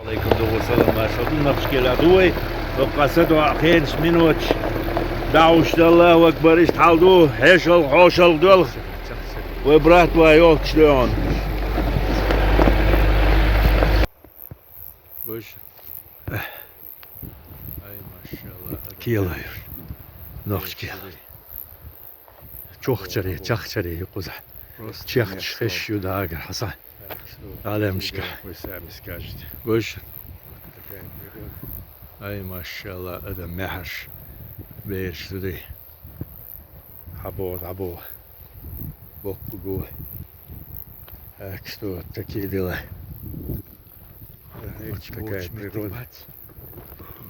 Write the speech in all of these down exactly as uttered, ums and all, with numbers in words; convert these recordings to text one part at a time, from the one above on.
Алейкум, дугу салам, машалла. Наб шкела дуй. Бакъаса дуа хенш минут. Даушта, Аллаху акбар, иштхьал ду. Хьешал, хьошал дол. Вай брат, вай ёлчдон. Больше. Ай, машалла. Кела. Нохчке. Чохчаре, чахчаре, юкъуза. Просто чехча, хеш ю дагар, хаса. Алемшка. Вы сами скажете. Больше. Такая природа. Ай, машалла, адам мяхаш. Берш туды. Хабо, хабо. Бокку гу. Так что, такие дела. Вот такая природа.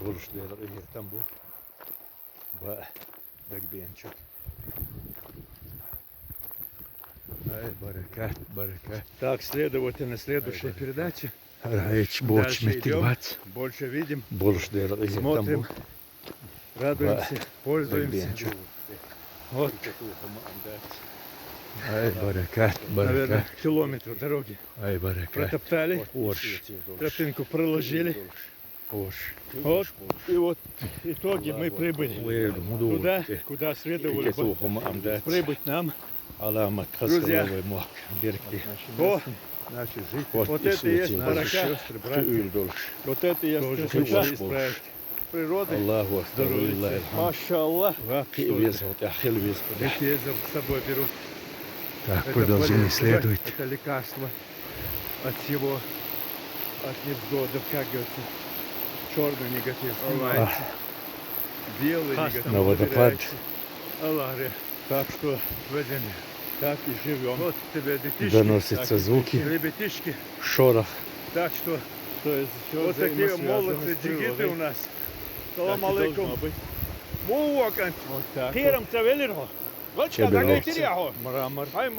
Больше, наверное, там был. Ба, дагбенчу. Ай, баракат, баракат. Так, следовательно, следующая передача. Ай, больше идём, больше видим, больше смотрим, радуемся, пользуемся. Вот. Ай, баракат, баракат. Наверное, километр дороги. Ай, баракат. Протоптали, тропинку проложили. Хорош. Вот. И вот в итоге мы прибыли туда, куда следовало бы прибыть нам. Друзья, вот это и есть баракат. Вот это и есть красота природы. Здоровья. Машалла. Бетезер с собой берут. Так, продолжение следует. Это лекарство от всего, от невзгодов, как говорится. Черный негатив снимается, белый негатив убирается. На водопад. Аллах, так что так и живем. Вот тебе детишки, доносятся звуки, ребятишки, шорох. Так что, что есть ещё взаимосвязано с природой. Вот такие молодцы, джигиты у нас. Салам алейкум. Мувакан. Вот так вот. Кирам цавелирхо. Чебрец.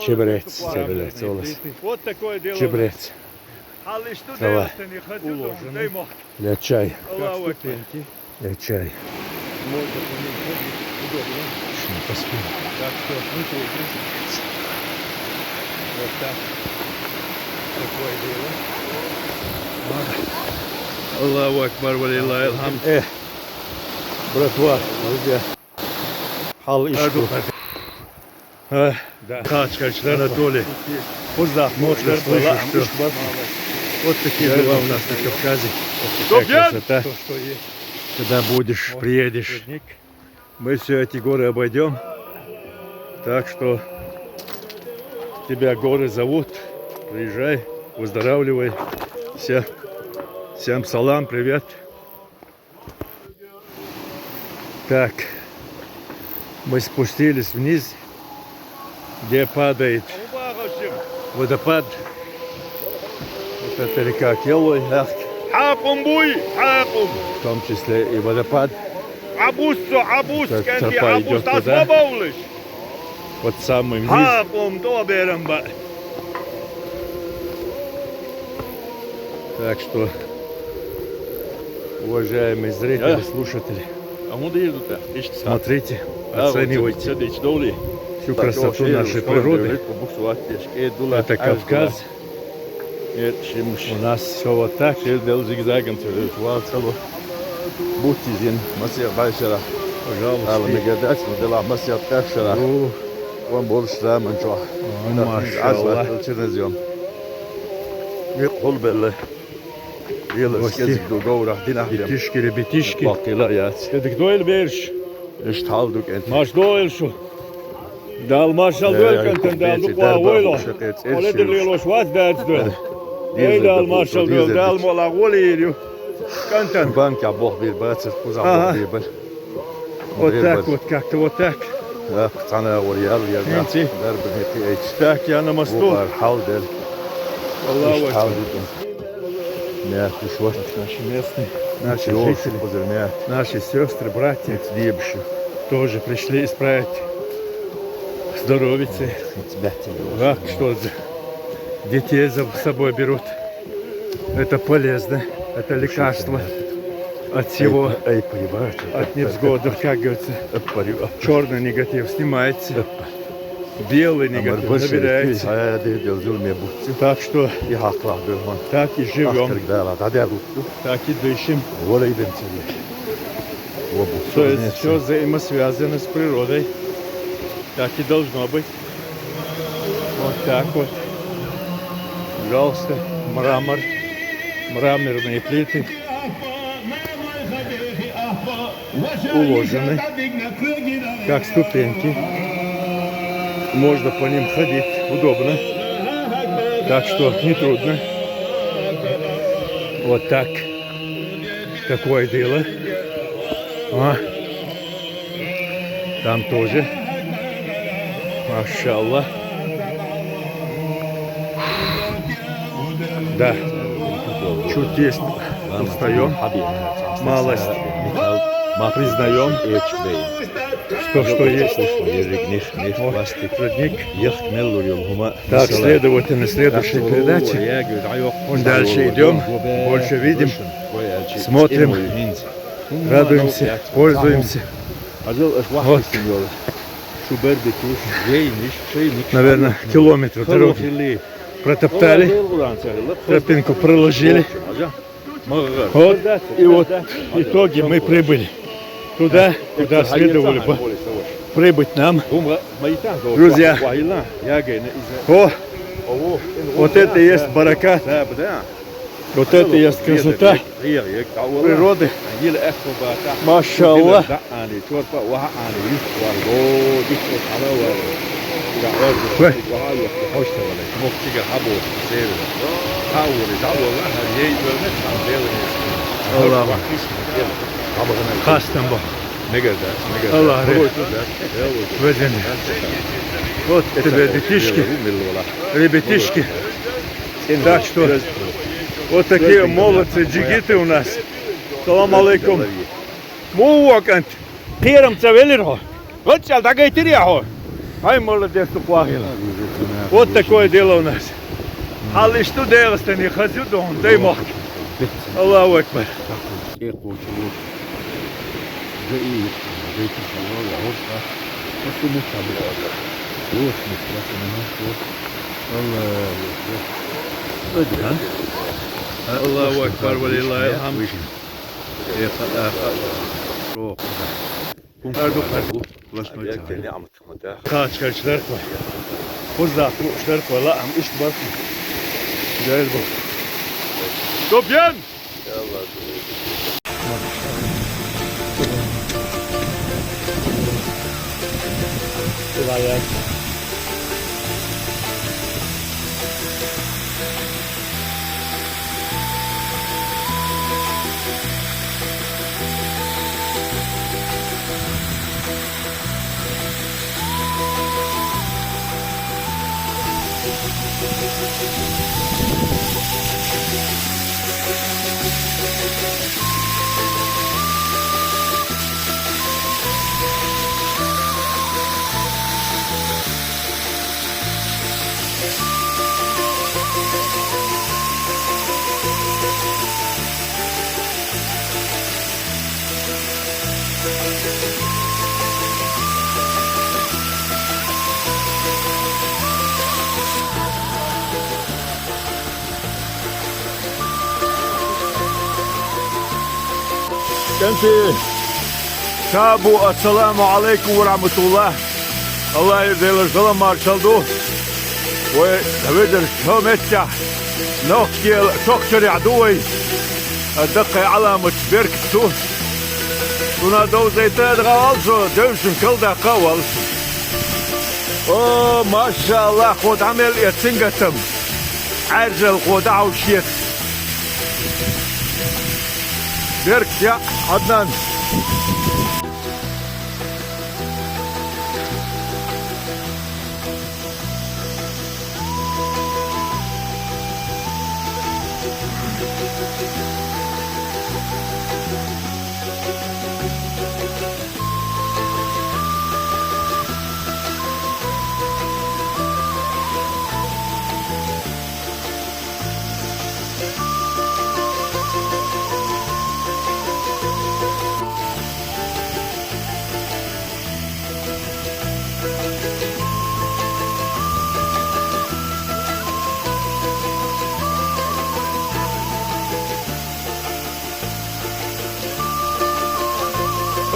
Чебрец, чебрец, олас. Вот такое дело. Чебрец. Трава. Уложено. Для чай. Для чай. Можно по ним ходить. Удобно. Шли по спине. Так что, ну, вот так. Такое дело. Аллаху акбар, ва лиллахи алхамд. Э, братва, друзья. Хьал ишку. Э, да. Качкач, Анатолий. Кузак, можно слышишь, что? Вот такие дела у нас на Кавказе. Вот такая красота. Когда будешь, приедешь, мы все эти горы обойдем. Так что тебя горы зовут. Приезжай, выздоравливай. Все. Всем салам, привет. Так, мы спустились вниз, где падает водопад. Вот это река Келой, ах. Хьакъум буй, хьакъум. В том числе и водопад. Абуссо, абус, кэнди, абус, туда. Вот самый вниз. Хьакъум, то берем ба. Так что, уважаемые зрители, слушатели, смотрите, оценивайте всю красоту нашей природы. Это Кавказ. У нас все вот так. Будьте зин, масир байшара. Пожалуйста. Ала мегадач, но дела масир кашара. Вон больше да, ман чё. Ой, машалла. Чернозем. Мик хулбелле. Ила скезик ду говрах динах дем. Битишки, ребятишки. Бакила яц. Эдик дойл берш. Ишт хал дук энт. Маш дойл шу. Дал машал дойл кантен, дал дук ва войло. Оле дир лилош ваз дерц дойл. Эй, дал машал дойл, дал мола голи ирю. Кантен. Банка бох бир бацер, куза бох бир бир. Вот так вот как-то, вот так. Так, цана вар ял, ял, да. Энти. Дар бир хи эйч. Так, я на мосту. Вар хал дер. Аллаху акбар. Мя кушвар. Наши местные, наши жители, наши сестры, братья тоже пришли исправить здоровьице. Так что за детей за собой берут. Это полезно, это лекарство от всего, от невзгодов, как говорится. Черный негатив снимается. Белый негатив набирается. Так что и живем. Так и дышим. То есть все взаимосвязано с природой. Так и должно быть. Вот так вот. Пожалуйста, мрамор, мраморные плиты уложены, как ступеньки. Можно по ним ходить, удобно. Так что не трудно. Вот так. Такое дело. А? Там тоже. Машаллах. Да. Чуть есть. Устаем. Малость. Признаем. Что, что есть. Родник. Так, следовательно, следующая передача. Дальше идем. Больше видим. Смотрим. Радуемся, пользуемся. Вот. Наверное, километр дороги протоптали. Тропинку проложили. Вот. И вот в итоге мы прибыли туда, куда следовало бы прибыть нам. Друзья, о, вот это есть баракат. Вот это есть красота природы. Машаллах. Ой. Аллах. Хастам бо. Аллах. Вот тебе, детишки, ребятишки. Так что вот такие молодцы, джигиты у нас. Салам алейкум. Мувакант. Кхерам ца велир хьо. Гъаччал дагайтир я хьо. Хай молодец, ту къвагъила. Вот такое дело у нас. Хьал ишту Дагъыстане хазир дун, дай махк. Аллаху акбар. Аллаху акбар, ва лиллахил хамд. Кхачкарчилар ква. Хузахъ рукъушлар ква, ла ам ишт бакъ. Гел бу. Добьян! Кенти. Шабу, ассаламу алейкум ва рахматуллах. Аллагьи делаш галамар шалду. Вай, видар шо меття. Нохкел, шох шаря ду вай. Адакъай аламат берк ту. Туна довзайта дгавал шо, девшин калда къавал. О, машаллах, ход амел я цингатам. Арзал хода аушет. Берк я, Аднан.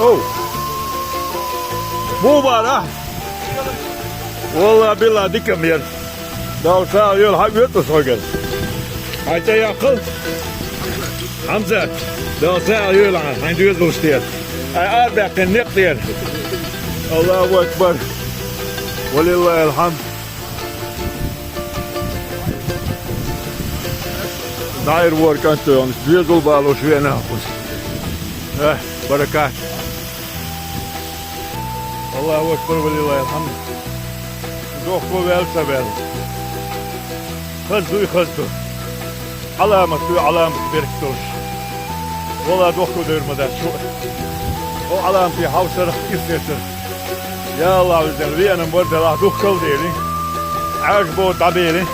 Оу! Муха бара ахь? Валла, билла, дика ма яра. Дала сагӀа йойла, хьан оьцу со хьоьгара? Хьайн цӀе яккхал? Хьамзат, Дала сагӀа йойла хьан, хьайн доьзалш тӀера. Хьайн арабаьккхина некъ тӀера. Аллаху акбар. Валиллахил хьамд. ДӀаайра вара кӀант, доьзал балош веана ахь кхуза. Э, баракат. Аллаху акбар, валиллахил хьамд. Дохко ваьлла, ца ваьлла. Хаза дуй, хаза ду. Ӏаламат дуй, Ӏаламат беркат долуш. Валла, дохко девр ма дац шу. Хьо Ӏаламате хьовсарах, ирсе сар. Я АллахӀ, везан, веана-м вара делахь, духкал а дели, Ӏаьржа боху дӀабели,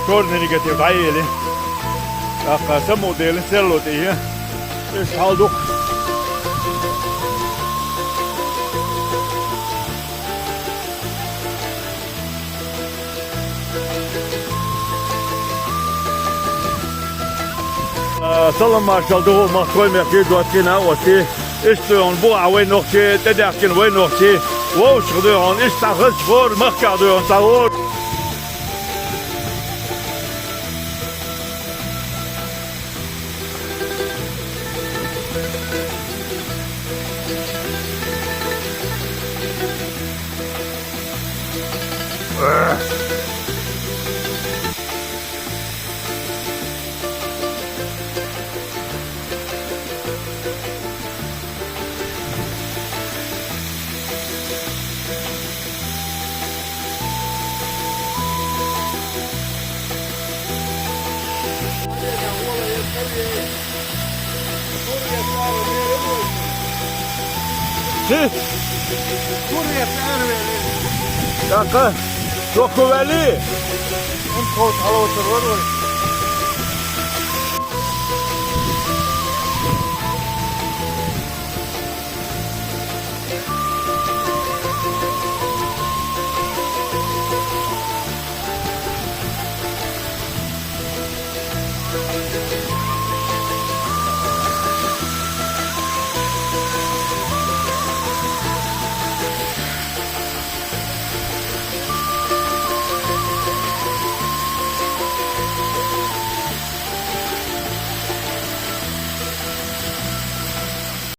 чёрный негатив дӀаели, тӀаккха самукъа дели, серло тӀе е, иштта хьал дукха. А, салам-маршалла ду хьуна махкахой, мехкий, доттагӀий, накъостий. Иштта дуй хьуна бухахь вай нохчий, тӀедаьхкина вай нохчий. Вовшах дуй хьуна, иштта цхьа хазачу хӀора махкахь дуй хьуна цхьа хӀора. Хи? ТӀаккха, дохко ваьллий?